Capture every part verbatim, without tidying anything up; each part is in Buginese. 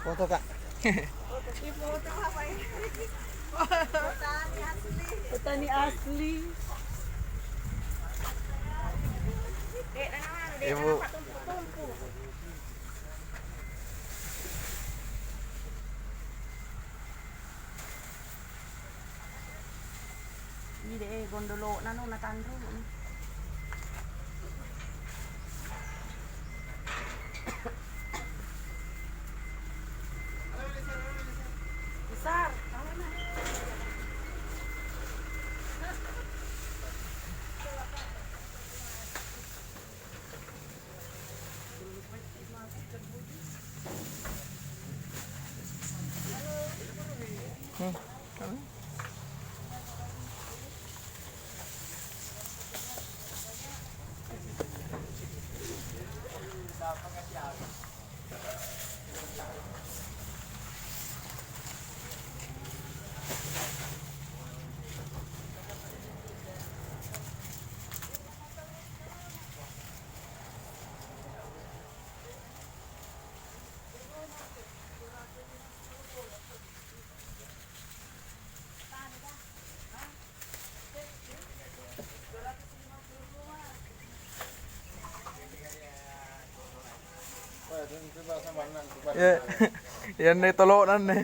Foto, Kak. Petani asli. Ibu. Ide, eh, gondolo'na no natanru. Besar. Hmm. Iya, iya, ne tolonan ne.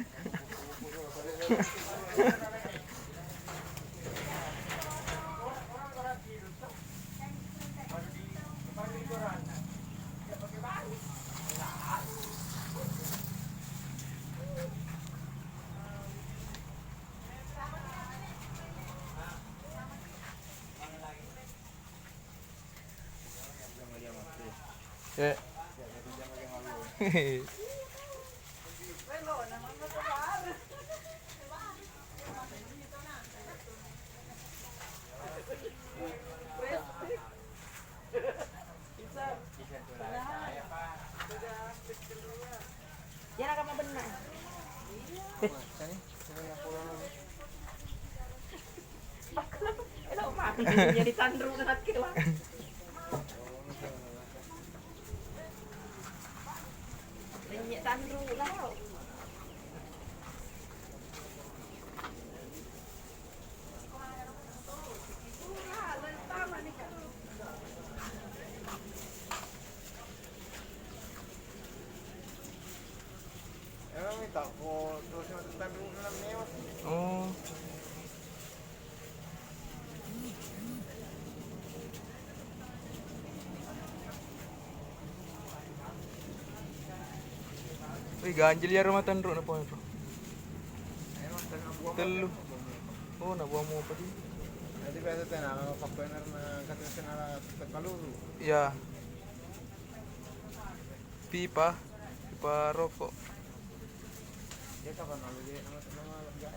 Eh. Iya, nakama benna. Jadi tanru nakke lah. Lenyek tanru lah. Emang minta foto sama tentang dulu dalam nyawa. Oh. Wih, ganjil ya rumah tanru na pon itu. Tellu. Oh, na buah mau apa sih? Jadi biasa tena fakta na kata tena tepalu. Iya. Pipa, pipa rokok. Dia kapan lalu dia nama nama lega.